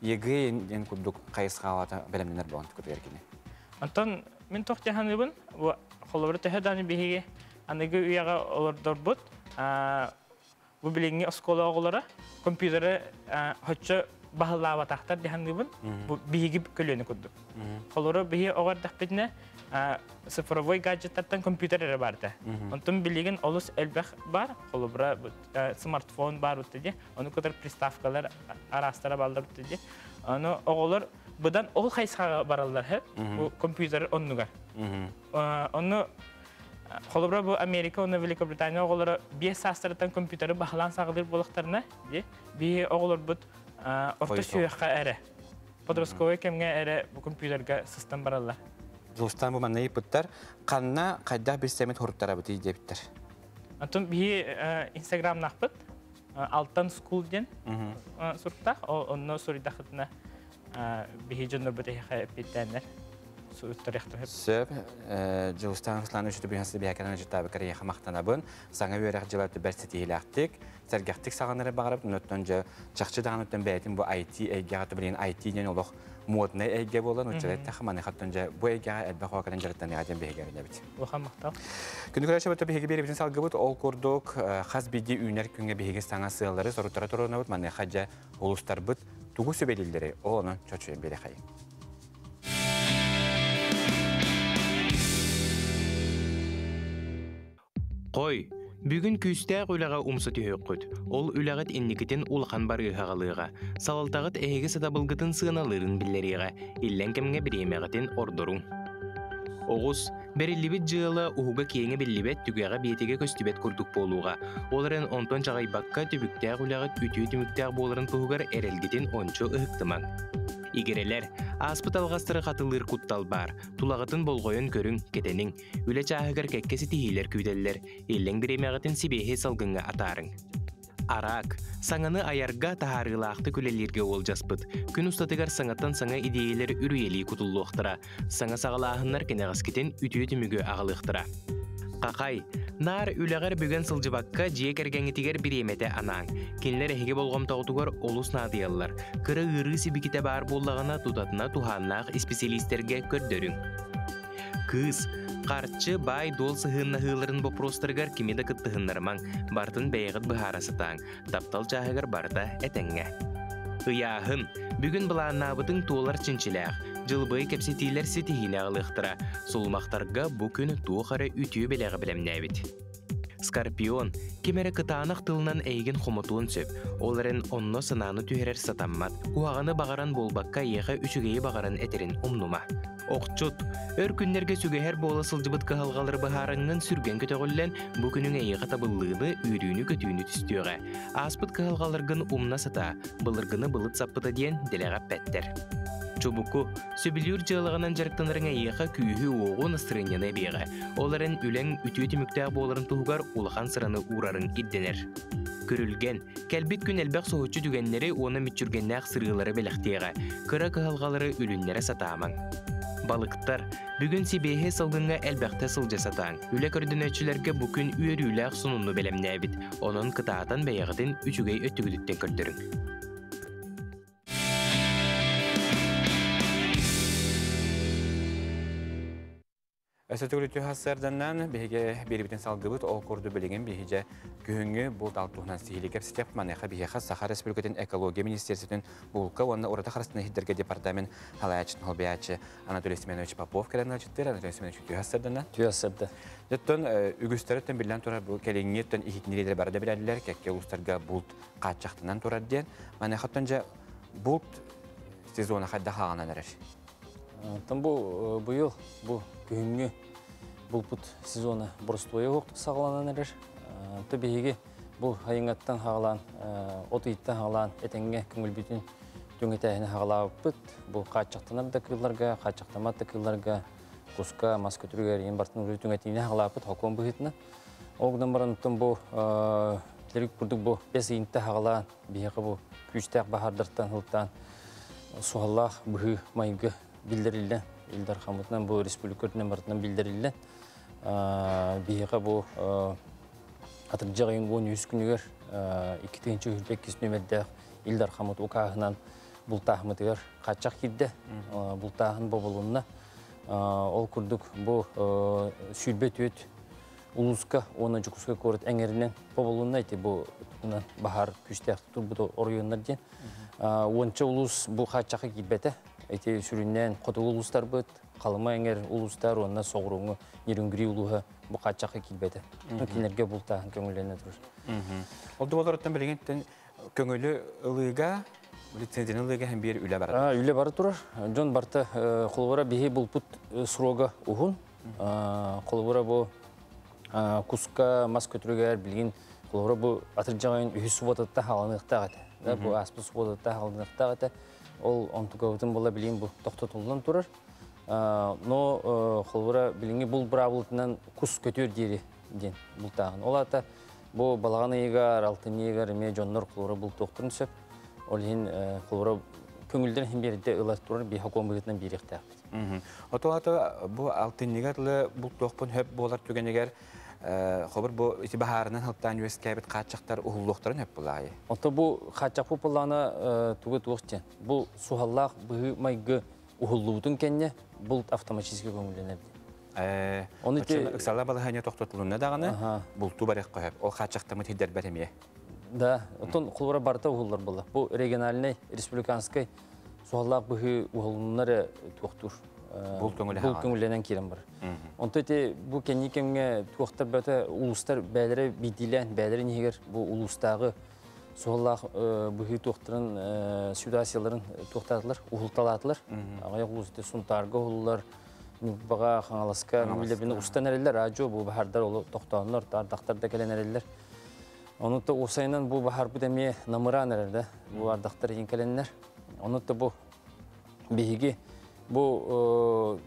ЕГЭ диэн курдук хайысхаҕа бэлэмнэнэр буолан көтүгэр кини. Онтон мин туох дьаһаныыбын, холобур төһө даҕаны биһиги аныгы үйэҕэ олордорбут, бу билиҥҥи оскуола оҕолоро компьютеры хоччо баһылаабатахтар дьаһаныыбын, бу биһиги көлүөнэ курдук. Холобура биһи оҕо эрдэхпитинэ цифровой гаджеттартан компьютер эрэ баар этэ. Онтон билигин олус элбэх бар, холобура смартфон бар дии, ону кытары приставкалар араастара бааллар дии. Аны оҕолор быдан ол хайысхаҕа бараллар һэ, бу компьютер оннугар. Ону холобура бу Америка уонна Великобритания оҕолоро биэс саастарыттан компьютеры баһылаан саҕалыыр буоллахтарына, дии, биһи оҕолорбут орто сүһүөххэ эрэ, подростковай кэмҥэ эрэ бу компьютерга сыстан бараллар. Дьулустаан бу манна ыйыппыттар, ханна хайдах билсэммит хоруттарабытый диэбиттэр. Онтон биһи Инстаграмнаахпыт, Алтан School диэн суруктаах, онно суруйдахытына биһи дьоннорбут эһиэхэ эппиэттээннэр суруттарыахтара. Сөп. Дьулустаан Русланович Дубинасы биһэкэнэн жыттаабыкар эйиэхэ махтанабын. Саҥа үөрэх дьыла бэрт ситиһиилээхтик, сэргэхтик саҕанары баҕарабын. Онтон дьэ чахчы даҕаныттан бэйэтин бу IT эйгэҕэ билигин IT диэн олох моднай эйгэ буолан учча эттэххэ маныхаттан дьэ бу эйгэҕэ элбэх оҕо кэлэн дьарыктаныаҕа диэн биһиги эрэнэбит. Улахан махтал. Күндү көрөөччү биһиги биэрибитин салгыбыт ол курдук хас биирдии үүнэр күҥҥэ биһиги саҥа сыаллары соруттара туруорунабыт маныаха дьэ улуустарбыт тугу сүбэлииллэрий ол онон чочуйан биэрэхэйин. Қой, бүгүн күүстээх үлэҕэ умса түһүөххүт. Ол үлэҕит инникитин улахан барыыһы аҕалыаҕа. Салалтаҕыт эһиги сатабылгытын сыаналыырын биллэриэҕэ. Иллэҥ кэмҥэ бириэмэҕитин ордоруҥ. Оҕус, бэриллибит дьыала уһуга киэҥэ биллибэт, түгэҕэ биэтигэ көстүбэт курдук буолуоҕа. Ол эрэн онтон чаҕыйбакка түбүктээх үлэҕит үтүө түмүктээх буоларын туһугар эрэлгитин ончу ыһыктымаҥ. Игирэлэр, ааспыт алҕастары хатылыыр куттал баар. Тулаҕытын болҕойон көрүҥ, кэтэниҥ. Үлэ чааһыгар кэккэ ситиһиилэр күүтэллэр. Иллэҥ бириэмэҕитин сибиэһэй салгыҥҥа атаарыҥ. Араак. Саҥаны айарга, таһаарыылаахтык үлэлииргэ уолдьаспыт. Күн устатыгар саҥаттан саҥа идиэйэлэр үрүйэлии кутуллуохтара. Саҥа саҕалааһыннар кэнэҕэскитин үтүө түмүгү аҕалыахтара. Хахай. Наар үлэҕэр бүгэн сылдьыбакка дьиэ кэргэҥҥитигэр бириэмэтэ анааҥ. Кинилэр эһиги болҕомтоҕутугар олус наадыйаллар. Кыра ыарыы сибикитэ баар буоллаҕына тутатына туһааннаах исписэлиистэргэ көрдөрүҥ. Кыыс, харчы, баай-дуол сыһыаннаһыыларын боппуруостарыгар кими да кыттыһыннарымаҥ, барытын бэйэҕит быһаара сатааҥ, таптал чааһыгар барыта этэҥҥэ. Ыйааһын. Бүгүн былааннаабытыҥ туолар чинчилээх. Дьылбыай кэпсэтиилэр ситиһиини аҕалыахтара. Сулумахтарга бу күн туох эрэ үтүө бэлэҕи бэлэмнээбит. Скорпион, ким эрэ кытаанах тылынан эйигин хомотуон сөп, ол эрэн онно санааны түһэрэр сатаммат, куһаҕаны баҕаран буолбакка эйиэхэ үчүгэйи баҕаран этэрин умнума. Охчут, өр күннэргэ сүгэһэр буола сылдьыбыт кыһалҕалары быһаарыҥҥын сүргэн көтөҕүллэн, бу күнүҥ эйиэхэ табыллыыны, үөрүүнү-көтүүнү түстүөҕэ. Ааспыт кыһалҕаларгын умна сатаа, былыргыны былыт саппыта диэн дэлэҕэ эппэттэр. Чубуку, сөбүлүүр дьыалаҕынан дьарыктанарыҥ эйиэхэ күүһү-уоҕу, настырыанньаны эбиэҕэ. Ол эрэн үлэҥ үтүө түмүктээх буоларын туһугар улахан сыраны уурарыҥ ирдэнэр. Күрүлгэн, кэлбит күн элбэх соһуччу түгэннэри уонна мүччүргэннээх сырыылары бэлэхтиэҕэ. Кыра кыһалҕалары үлүннэрэ сатаамаҥ. Балыктар, бүгүн сибиэһэй салгыҥҥа элбэхтэ сылдьа сатааҥ. Үлэ көрдөнөөччүлэргэ бу күн үөрүүлээх сонуну бэлэмнээбит. Онон кытаатан бэйэҕитин үчүгэй өттүгүтүттэн көрдөрүҥ. Өссө төгүл сарданнан биһиги биэрибитин салгыбыт ол курдук билигин биһиги күһүҥҥү булт алт туһунан сиһилии кэпсэтиэх маныаха биһиэхэ Саха Республикатын экология министерствотын булка уонна ураты харыстана иһиттергэ департамент халаячын холбуйааччы Анатолий Семенович Попов кэлэн ыалдьыттыыр. Анатолий Семенович үтүө сарданна. Үтүө сарда. Дьоттон үгүстэріттен биллэн турар бу кэлиҥҥиттэн иһитиннэриилэр бары да билэллэр кэккэ улуустарга булт хааччахтанан турар диэн. Маныахаттан дьэ булт сезона хайдах ааҕынан эрэр? Оттон бу быйыл бу күһүҥҥү булпут сезона боростуойа уһуктук саҕаланан эрэр. Онто биһиги бу айыҥаттан хаҕалаан, от ыйыттан хаҕалаан этэҥҥэ көҥүлбүтүн түҥэтээһини хаҕалаабыппыт. Бу хааччахтанар да кыылларга, хааччахтаммат да кыылларга, куска, мас көтүрүгэр иин бартын үлэ түҥэтиини хаҕалааппыт хокуон быһыытынан. Ол гынан баран оттон бу билэргит курдук бу бэс ыйынта хаҕалаан биһиэхэ бу күүстээх баһаардартан сылтаан суһаллаах быһыы майгы биллэриллэн, Ил Дархаммытынан бу республика үрдүнэн барытынан биллэриллэн, биһиэхэ бу атырдьах ыйын 13 күнүгэр 2022 нүөмэрдээх Ил Дархаммыт укааһынан бултааһыммытыгар хааччах киирдэ, бултааһын бобулунна. Ол курдук бу 24 улууска уонна Дьокуускай куорат эҥэринэн бобулунна ити бу баһаар күүстээх турбут оройуоннар диэн. Уонча улуус бу хааччахха киирбэтэ. Ити сүрүннээн хотугу улуустарбыт, Халыма эҥэр улуустар уонна соҕурууҥҥу Нерюнгри улууһа бу хааччахха киирбэтэ. Кинилэргэ бултааһын көҥүллэнэ турар. Ол дуоларыттан билигин көҥүлү ылыыга, лицензияны ылыыга һэн биир үлэ бара. Үлэ бара турар. Дьон барта холобура биһи булпут срога уһун. Холобура бу куска мас көтүрүгэр билигин холобура бу атырдьаҕайын үһүс субуотатта хааланыахтаах этэ. Бу ааспыт субуотатта хааланыахтаах этэ. Ол онтукабытын була билигин бу тохтотуллан турар. Но холобура билиҥҥи бул быраабылытынан кус көтүөр диэри диэн бултааһын. Ол аата бу балаҕан ыйыгар, алтынньы ыйыгар эмиэ дьоннор холобура бултуохтарын сөп. Ол иһин холобура көҥүлдэрин иһин биэрдэ ылар турар биһи хокуон быһыытынан биэриэхтээхпит. Оту ата бу алтынньыга дылы бултуохпун хөп буолар түгэнигэр хобур бу ити баһаарынан халтаан үөскээбит хааччахтар уһуллуохтарын хөп булаайы. Ото бу хааччахпы пуллаана тугу туох диэн. Бу суһаллаах быһыы майгы уһуллубутун кэннэ булт автоматически көҥүллэнэр диэн. Оны ити ыксала балаһыанньа тохтотулунна даҕаны бултуу барыахха хөп. Ол хааччахтаммыт хиддэрбэт эмиэ. Да, оттон холобура барыта уһуллар буолла. Бу региональнай, республиканскай суһаллаах быһыы уһулунна эрэ туохтуур. Бул көңүлэ бул көңүлленен киирэн бар. Онто ити бу кэнни кэмҥэ туохтар бөтө улуустар бээлэрэ биирдиилээн бээлэрин иһигэр бу улуустааҕы суоллаах быһыы туохтарын ситуацияларын туохтаатылар, уһулталаатылар. Аҕыйах улуус ити Сунтаарга уһуллар, Ньурбаҕа, Хаҥаласка милебини устан эрэллэр, аадьуо бу баһардар ол тохтооннор, ардахтар да кэлэн эрэллэр. Ону то уопсайынан бу баһарбыт эмиэ намыраан эрэр да, бу ардахтар иһин кэлэннэр. Ону то бу биһиги бу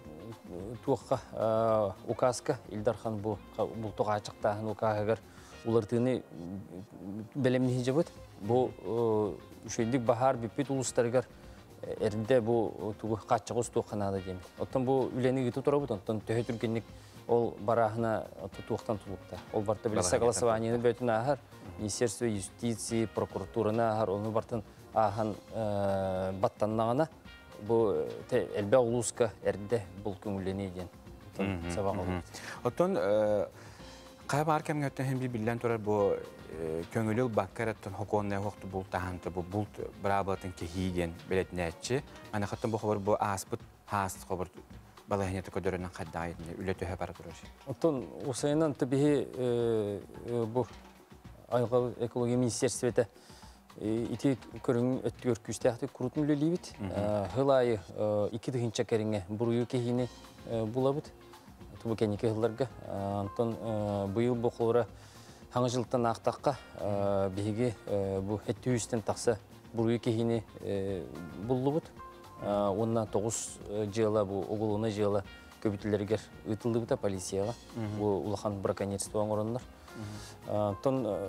туохха указка Ил Дархан бу бултук аачыктааһын укааһыгар уларытыыны бэлэмниһи Бу үчүгэйдик баһаар бүппүт улуустарыгар эрдэ бу тугу хааччаҕы устуохха наада диэмит. Оттон бу үлэни ыыты турабыт, онтон төһө түргэнник ол барааһына туохтан тулукта. Ол барта били согласованиены бөтүн ааһар, Министерство юстиции, прокуратураны ааһар, ону бартын ааһан баттаннаҕына бу элбэх улууска эрдэ бул көҥүллэнии диэн сабаҕалыыбыт. Оттон Хайа баар кэмҥэ өттөн хин биллэн турар бу көҥүлү ылбакка эрэ хокуоннай хуохту бултаһанта бу булт быраабылатын кэһии диэн бэлэтинээччи. Анахаттан бу хобор бу ааспыт хаас хобор балаһыанньата көдөрөнөн хайдаҕа үлэ төһө бара турар. Оттон усайынан биһи бу айылҕа экология министерствота ити көрүҥ өттүгэр күүстээхтик курутун үлэлиибит. Хыл аайы 2 тыһыынча кэриҥэ буруйу кэһиини булабыт. Тубу кэнники сылларга. Онтон быйыл бу холура хаҥа жылтан аахтахха биһиги бу 700-тэн тахса буруйу кэһиини буллубут. Уонна 9 дьыала бу уголовнай дьыала көбүтүлэригэр ыытыллыбыта полицияҕа. Бу улахан браконьерство оҥороннор. Тон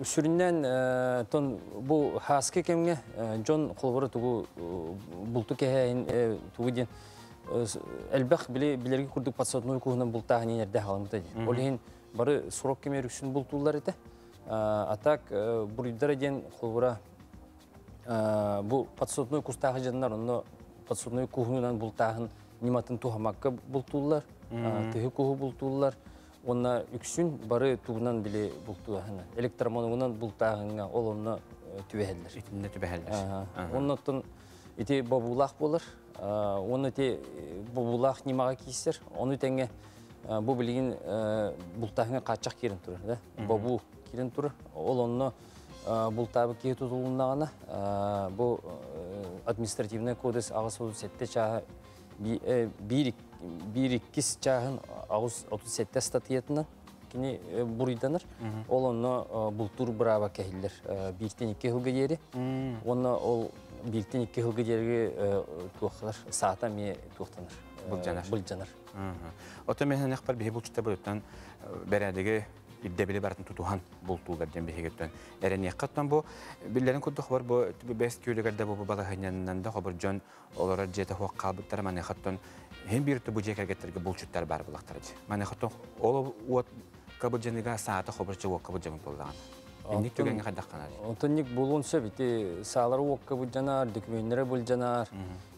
сүрүннээн тон бу хааскы кэмҥэ дьон холобура тугу булту кэһээһин тугу диэн элбэх билерги курдук подсадной куһунан бултааһын эрдэ халамыта диэн. Ол иһин бары срок кэмэр үксүн бултууллар этэ. А так буруйдара диэн холобура бу подсадной кустаахы дьоннор онно подсадной куһунан бултааһын ньыматын туһамакка бултууллар, тыһы куһу бултууллар. Онна үксүн бары тугунан били бултууһана. Электромонугунан бултааһыҥҥа ол онно түбэһэллэр. Итиннэ түбэһэллэр. Оннотон ити бобуулаах буолар. Онно ити бобуулаах ньымаҕа кииссэр. Ону тэҥэ бу билигин бултааһыҥҥа хааччах киирэн турар да. Бобуу киирэн турар. Ол онно бултаабыт киһи тутулуннаҕына бу административный кодекс 87 чааһы биир иккис чааһын 37 статьятынан кини буруйданар. Ол онно бултуур бырааба кэһиллэр 1-тэн 2 сылга диэри. Онно ол 1-тэн 2 сылга диэри туохтанар, саата эмиэ туохтанар. Былдьанар. Былдьанар. Оттон мен ханахпар биһи булчута буруттан бэрээдэги ирдэбили барытын тутуһан бултуулар диэн биһигиттэн эрэниэххэ бу биллэрин курдук хобор бу бэс күөлүгэр бу балаһынньаннан да хобор дьон олорор дьиэтэ хуох хаалбыттара маныхаттан хин биир бу дьиэ кэргэттерге булчуттар бар булактар дьи маныхаттан ол уот кабылдьаныга саата хоборча уокка былдьамыт буоллаҕына инник түгэҥҥэ хайдахханар? Онтон булуон сөп ити саалары уокка былдьанар, документтары былдьанар.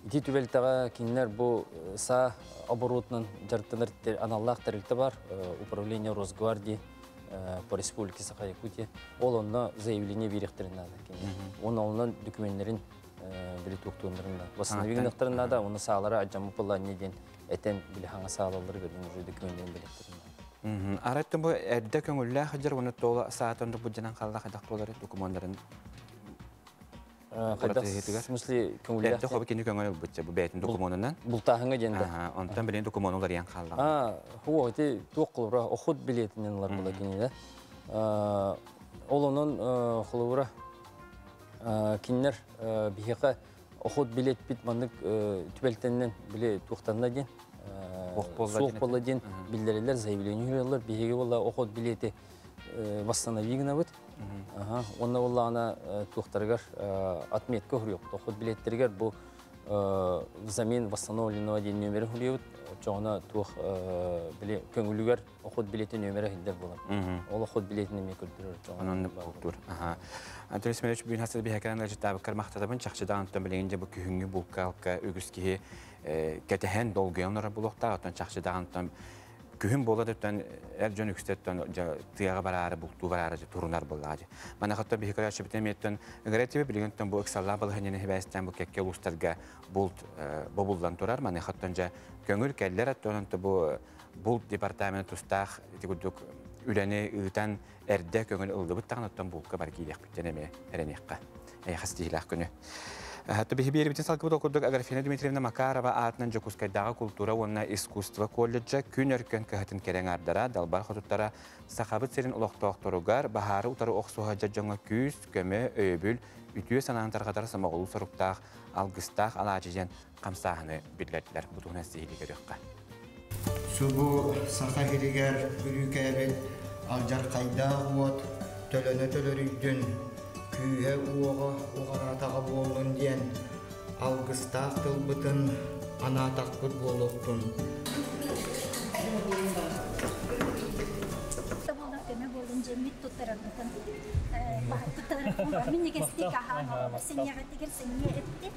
Ити түбэлтэҕэ кинилэр бу саа оборотунан дьарыктанар аналлаах тэрилтэ бар, управление Росгвардии по Республике Саха-Якутия. Ол онно заявление биэриэхтэрин наада. Оны онон документтарын били туохтуоннарын да. Восстановить надо, оны саалара аджамы пылланне диэн этен били хаҥа саалалары көрүн уже документтарын билеттерин надо. Араттын бу эрдэ көҥүллээх хадьар оны тола саатан бу дьанан халла хайдах болар документтарын? Хайдах, в смысле көҥүллээх? Эрдэ хобу кини көҥүл ылбытча бу бэйтин документынан. Бултааһыҥа диэн да. Онтон билин документулар ян халла. А, хуо, ити туох холобура охот билетинен ылар була кини да. Ол онон холобура кинилэр биһиэхэ охот билет бит маннык түбэлтэннэн биле туохтанна диэн суох буолла диэн биллэрэллэр, заявление хуйаллар. Биһиги буолла охот билети восстановить гынабыт. Онно буоллаҕына туохтарыгар отметка хуруйуохпут. Охот билеттеригэр бу взамен восстановленного диэн нөмери хуруйабыт. Чоҕуна туох били көҥүлүгэр охот билети нөмері хилдер болар. Ол охот билетин эме көрдөрөр чоҕуна. Онон бултур. Анатолий Семенович, бүгүн хасыл биһэкэрэн лажытаабыккар махтатабын. Чахчыдаан оттон билигин же бу күһүҥҥү булкалка үгүс киһи кэтэһэн долгуйан олорор булуохтаах. Оттон чахчыдаан оттон Күһүн буола дөттөн эр дьон үксэттэн тыаҕа бараары, бултуу бараары турунар буоллаҕа. Мана хатта биһи көрөөччүбүтүн эмиэттэн ыҥырар билигин бу ыксаллаах балаһынньаны хибээстээн бу кэккэ улуустарга булт бобуллан турар. Маны хаттан дьэ көҥүл кэллэр аттонон бу булт департамент тустаах ити курдук үлэни ыытан эрдэ көҥүл ыллыбыт таҕын оттон булка бар киириэхпиттэн эмиэ эрэниэххэ. Эйэхэ ситиһиилээх күнү. Биһи биэрибитин салгыбыт ол курдук Аграфена Дмитриевна Макарова аатынан Дьокуускайдааҕы култуура уонна искусство колледжа күн өркөн кыһатын кэрэҥ ардара, далбар хотуттара Сахабыт сирин олохтоохторугар баһаары утары охсуһа дьоҥҥо күүс, көмө, өйөбүл, үтүө санааны тарҕатар сомоҕолуу соруктаах, алгыстаах алаадьы диэн хамсааһыны биллэрдилэр. Бу туһунан сиһилии көрүөххэ. Субу Саха сиригэр бүрүүкээбит алдьархайдаах уот төлөнө төлөрүйдүн, күүһэ-уоҕа уҕараатаҕа буоллун диэн алгыстаах тылбытын анаатахпыт буолуохтун. Көмө буолун дьэммит туттарарбытын туттарарбытын минньигэстик аһаан сэнньэҕитигэр сэнньэ этти.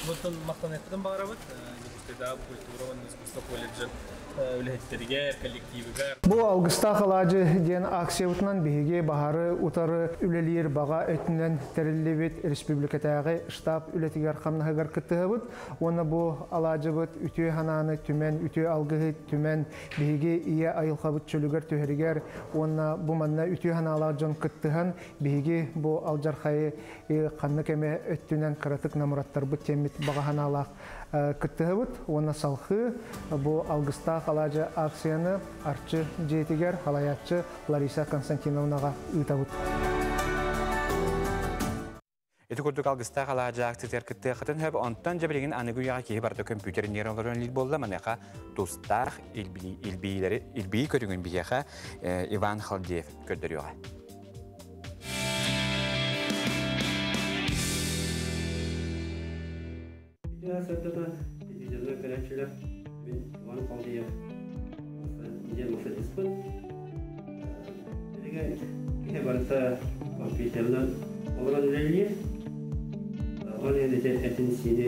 Бутун мактаныахпытын баҕарабыт. Дьокуускайдааҕы культура уонна искусство колледжын үлэһиттэригэр, коллективыгар. Бу Алгыстаах алаадьы диэн акциябытынан биһиги баһары утары үлэлиир баҕа өттүнэн тэриллибит республикатааҕы штаб үлэтигэр хамнаһыгар кыттыһабыт. Уонна бу алаадьыбыт үтүө санааны түмэн, үтүө алгыһы түмэн биһиги ийэ айылҕабыт чөлүгэр түһэригэр уонна бу манна үтүө санаалаах дьон кыттыһан биһиги бу алдьархайы ханнык эмэ өттүнэн кыратык намыраттарбыт диэммит баҕа санаалаах кыттыһабыт уонна салхыы бу Алгыстаах алаадьы акцияны Арчы дьиэтигэр халайааччы Лариса Константиновнаҕа ыытабыт. Ити курдук алгыстаах алаадьы акциятыгар кыттыаххытын сөп. Онтон дьэ билигин аныгы үйэҕэ киһи барыта көмпүүтэр иннигэр олорон илиир буолла. Маныаха тустаах илбиилэри илбии көрүҥүн биһиэхэ Иван Халдеев көрдөрүөҕэ. Сырдата телевизорга көрөөччүлэр, мин Иван Халдеев диэн массажиспын. Билигин киһи барыта компьютерынан олорон үлэлиир. Ол иһин ити этин-сиини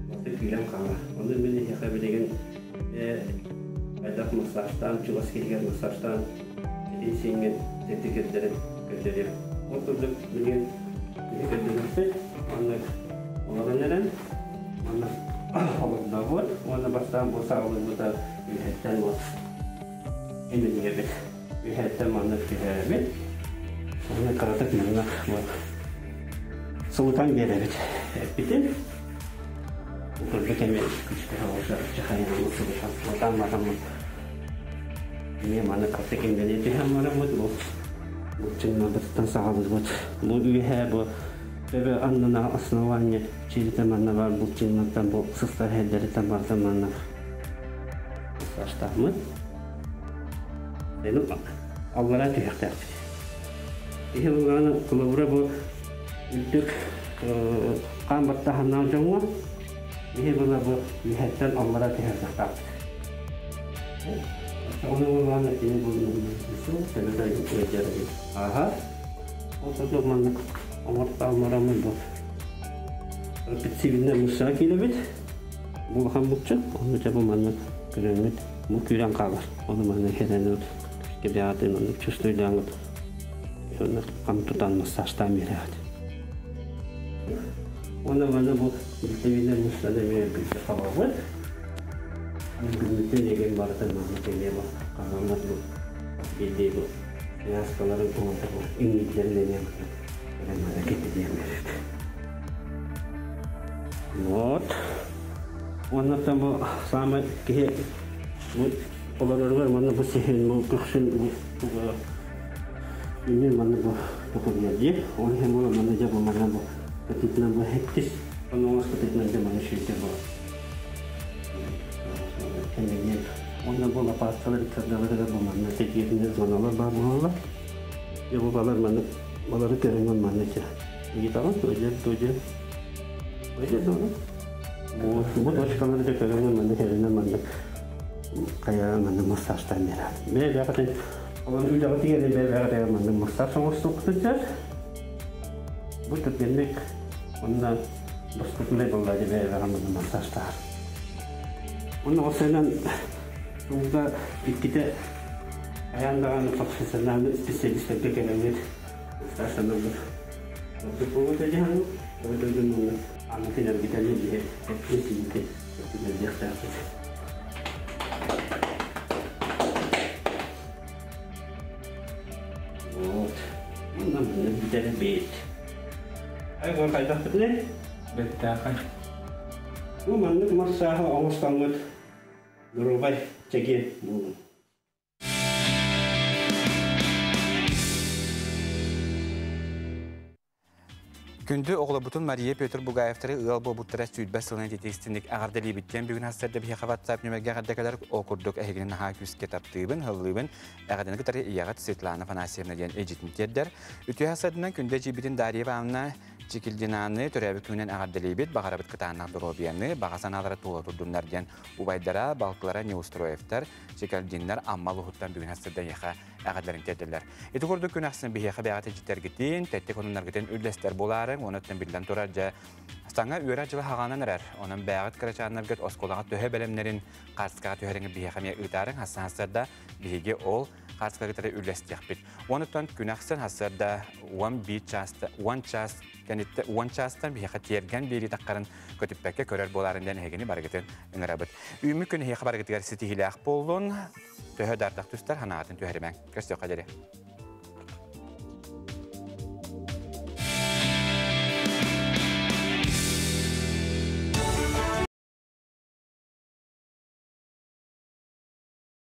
барыта күүрэн хаалар. Ону мин эһиэхэ билигин хайдах массажтаан, чугас киһигэр массажтаан этин-сииҥҥин тэтигирдэрин көрдөрүөм. Ол курдук билигин киһи көрдөрүөхпүт. Маннык олорон эрэн, маннык олордообут уонна бастаан бу саҕалыырбыта үөһэттэн вот иминньэбит. Үөһэттэн маннык түһэрэбит. Уонна кыратык маннык вот сылытан биэрэбит эппитин. Курдук эми күчтэ оҕуса чахайынан сылытан сылытан бараммыт. Эмиэ маны кыратык имнэнэ түһэн бараммыт бу бу саҕалыыбыт. Бу үөһэ бу Төбө аннына основание чиритэ манна бар булчуҥнартан бу сыстар һэллэриттэн барыта манна массажтааммыт. Эну аллара түһэхтээхпит. Киһи буллаҕына холобура бу үрдүк хаан баттаһаннаах дьоҥҥо биһи була бу үһэттэн аллара түһэрдэхтаахпыт. Ону буллаҕына кини бу төбөтө ыалдьар ааһар. Ол курдук маннык оҥортоон бараммын бу репетитивнэй муссаҕа киирэбит. Бу улахан булчут, ону дьэ бу маннык көрөҥҥүт бу күүрэн хаалар. Ону маннык хэтэнэ кэбиэҕитин маннык чувствуйдааҥҥыт сонно хам тутан массажтаан биэрэҕит. Уонна манна бу репетитивнэй муссаны эмиэ күүскэ хабабыт. Күммүтүн эгин барытын маннык эмиэ бу хабаммыт бу биирдии бу Связкаларын иҥиирдэрин эмиэ манна кэтитиэм эбит. Вот. Оннуттан бу саамай киһи бу олороругар манна бу сиһин, бу көхсүн, бу үнүн манна бу токурдуйар дии. Ол иһин бу манна дьэ бу манна бу кытыытынан бу хеттис, оноҥос кытыытынан дьэ манна сүүрдэ бу. Кэннигин Уонна бу лопаткалар иккардаларыгар бу манна тэтиэтинэ зоналар баар буолаллар. Дьэ бу балар маннык балары көрөҥҥүн манна чэ ыйытаҕын өдьөр туодьу өдьөр дуону бу бу точкалары да көрөҥҥүн манна кэлинэн маннык хайа маннык массажтаан биэрэр. Бэйэ бэйэҕитин олор үлэҕитигэр бэйэ бэйэҕитигэр маннык массаж оҥостуоххутун сөп. Бу түргэнник уонна доступнай буолла дьэ бэйэ бэйэҕэ маннык массажтаһар. Онно осынан сылга иккитэ хайаан даҕаны профессиональный специалистарга кэлэҥҥит массажтанаргыт ордук буолуо этэ дии саныыбын. Тоҕо дойдун маннык аанатын эргитэн биһи эппин-сииммитин өттүнэрдиэхтээхпит. Вот. Манна маннык бүтэрэбит. Айгор хайдахпытыный? Бэттээхэй. Бу маннык массааһы оҥостоммут доруобай чэгиэн буолуҥ. Күндү оҕолорбутун Мария Петр Бугаевтары ыал буолбуттара сүүрбэ сылынан ититистинник эҕэрдэлиибит диэн бүгүн сарсыарда биһиэхэ WhatsApp нүмергэ эҕэрдэ кэлэр. Ол курдук эһигини наһаа күүскэ таптыыбын, һыллыыбын. Эҕэрдэни кытары ийэҕит Светлана Афанасьевна диэн эдьитин тиэрдэр. Үтүө сарсыарданан күндү эдьиийбитин Дарья Ивановна Чикилдинаны төрөөбүт күнүнэн эҕэрдэлиибит, баҕарабыт кытаанах доруобуйаны, баҕа санаалара туола турдуннар диэн убайдара, балтылара Неустроевтар, Чикалдиннар Амма улууһуттан бүгүн сарсыарда эйиэхэ эҕэрдэлэрин тиэрдэллэр. Ити курдук күн ахсын биһиэхэ бэйэҕит илдьиттэргитин, тэттик онуннаргытын үллэстэр буолаарыҥ, онуттан биллэн турар дьэ саҥа үөрэх дьыла хаҕаанан эрэр. Онон бэйэҕит кырачааннаргыт оскуолаҕа төһө бэлэмнэрин хаартыскаҕа түһэриҥ биһиэхэ эмиэ ыытаарыҥ, хассан биһиги ол хаартыскалары үллэстиэхпит. Онуттан күн ахсын сарсыарда 11 чааста 10 чаас кэнниттэн 10 чаастан биһиэхэ тиэргэн биэрии таххарын көтүппэккэ көрөр буоларын диэн эһигини барыгытын ыҥырабыт. Үүммүт күн эһиэхэ барыгытыгар ситиһиилээх буоллун, төһө да ардах түстэр, санаатын түһэримэҥ. Көрсүөххэ диэри.